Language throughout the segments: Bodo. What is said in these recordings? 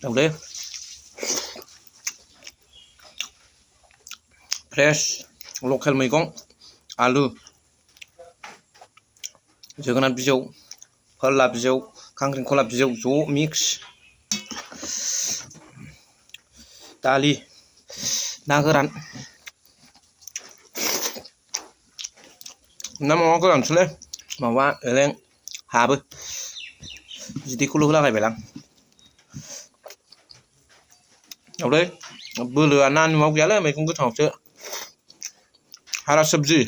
दाउदै फ्रेश लकेल मैगं आलु जोगोनार बिजौ फोरला बिजौ खांख्रिखला बिजौ ज' मिक्स दालि ना गोरान ना मावा गोरानसोलै मावा एलें हाबो बिदैखौल' होलागायबाय आं दाउदै बोलोआ ना न'आव गैयालै मैगं गोथाङावसो हारा सब्जि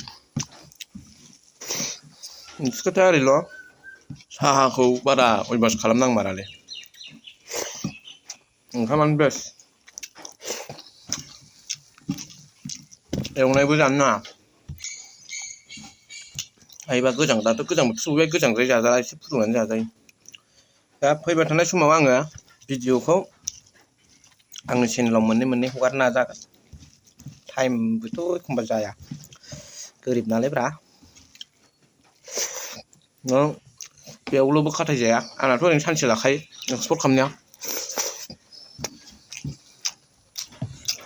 खोथा ओरैल' साहाखौ बारा अयभास खालामनांमारालै ओंखामानो बेस्ट एवनायबो जानो नाङा हायोबा गोजां दाथ' गोजां बोथोर सफैबाय गोजांद्राय जाजाला एसे फुदुंनानै जाजायो दा फैबाय थानाय समाव आङो भिडिअखौ आंनि चेनेलाव मोननै हगारनो नाजागोन टाइमबोथ' एखमबा जाया गोरिब नालाय ब्रा नों बेयावल'बो खाथाय जाया आंनाथ' ओरैनो सानसे लाखायो एक्सपर्ट खालामनाया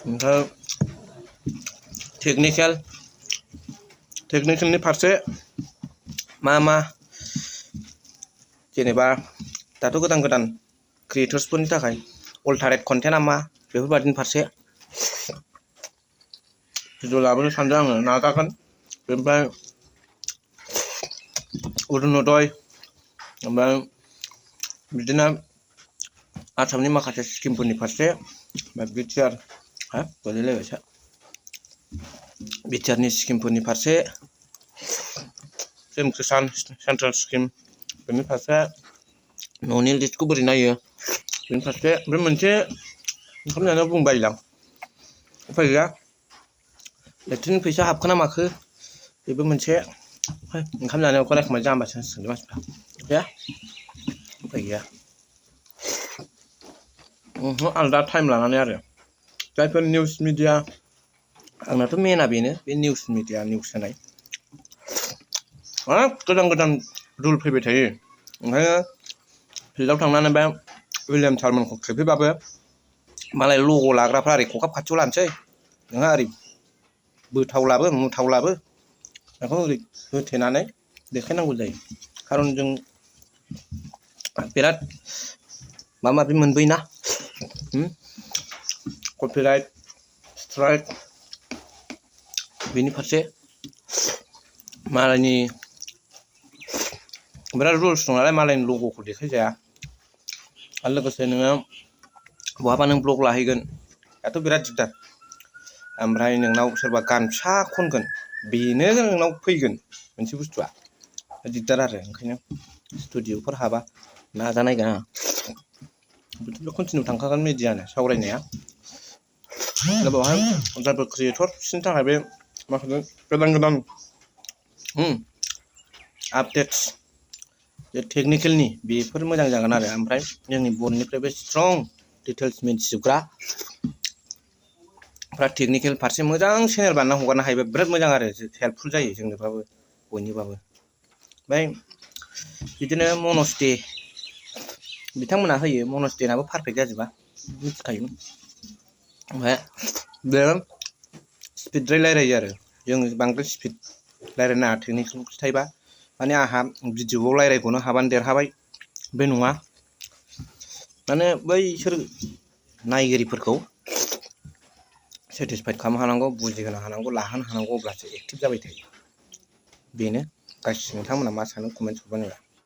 ओमफ्राय टेकनिकेलनि फारसे मा जेनेबा दाथ' गोदान क्रिएटर्सफोरनि थाखाय अल्टारेट कन्टेन्टआ मा बेफोरबादिनि फारसे भिडिअ लाबोनो सानदों आङो नाजागोन बेनिफ्राय अरुनदय ओमफ्राय बिदिनो आसामनि माखासे स्किमफोरनि फारसे बिटिआर गोलैलायबायसो बिटिआरनि स्किमफोरनि फारसे पिएम किसान सेन्ट्रेल स्किम बेनि फारसे न'नि लिस्टखौ बोरै नायो बेनि फारसे बे मोनसे ओंखाम जानायाव बुंबायलां उफाय गैया लेट्रिन फैसा हाबखोना माखो बेबो मोनसे ओंखाम जानायाव रायखुमा जाम्बासो होनसिगोन मानसिफ्रा गैया उफाय गैया आलदा टाइम लानानै आरो जायफोर निउस मिडिया आंनाथ' मेना बेनो बे निउस मिडिया निउस होनाय गोदान रुल फैबाय थायो ओंखायनो फिल्डआव थांनानै बे उइलियाम सारमोनखौ खेबहैबाबो मालाय लग' लाग्राफ्रा ओरै खखाब खाथियाव लानोसै नोंहा ओरै बोथावलाबो मुथावलाबो बेखौ ओरै होथेनानै देखायनांगौ जायो खारन जों बिराद माबा माबि मोनबोयोना कपिराइट स्ट्राइक बेनि फारसे मालायनि बिराद रुल्स दं नालाय मालायनि लग'खौ देखायजाया आरो लोगोसे नोङो बहाबा नों ब्लग लाहैगोन दाथ' बिराद दिगदार ओमफ्राय नोंनाव सोरबा गान फिसा खनगोन बेनो नोंनाव फैगोन मोनसे बुस्थुआ दिगदार आरो ओंखायनो स्टुडिअफोर हाबा नाजानायगोन आं बिदिनो कन्टिनिउ थांखागोन मिडियानो सावरायनाया दा बेवहाय जायफोर क्रिएटर बिसोरनि थाखाय बे माखासे गोदान आपडेट्स टेकनिकेलनि बेफोर मोजां जागोन आरो ओमफ्राय जोंनि बर'निफ्रायबो स्ट्रं डिटेल्स मिन्थिजोबग्राफ्रा टेकनिकेल फारसे मोजां चेनेल बानायना हगारनो हायोबा बिराद मोजां आरो हेल्पफुल जायो जोंनोबाबो बयनिबाबो ओमफ्राय बिदिनो मनस्टे बिथांमोना होयो मनस्टेनाबो पारफेक्ट जाजोबा मिथिखायो ओमफ्राय बे स्पिडद्राय रायलायो आरो जों बांद्राय स्पिड रायलायनो नाङा टेकनिकखौ खिथायोबा माने आंहा भिडिअआव रायलायग'नो हाबानो देरहाबाय बे नङा माने बैसोर नायगिरिफोरखौ सेटिसफाइड खालामनो हानांगौ बुजिहोनो हानांगौ लाहोनो हानांगौ अब्लासो एक्टिभ जाबाय थायो बेनो गासिबो नोंथांमोना मा सानो कमेन्ट्स हरबानो जाबाय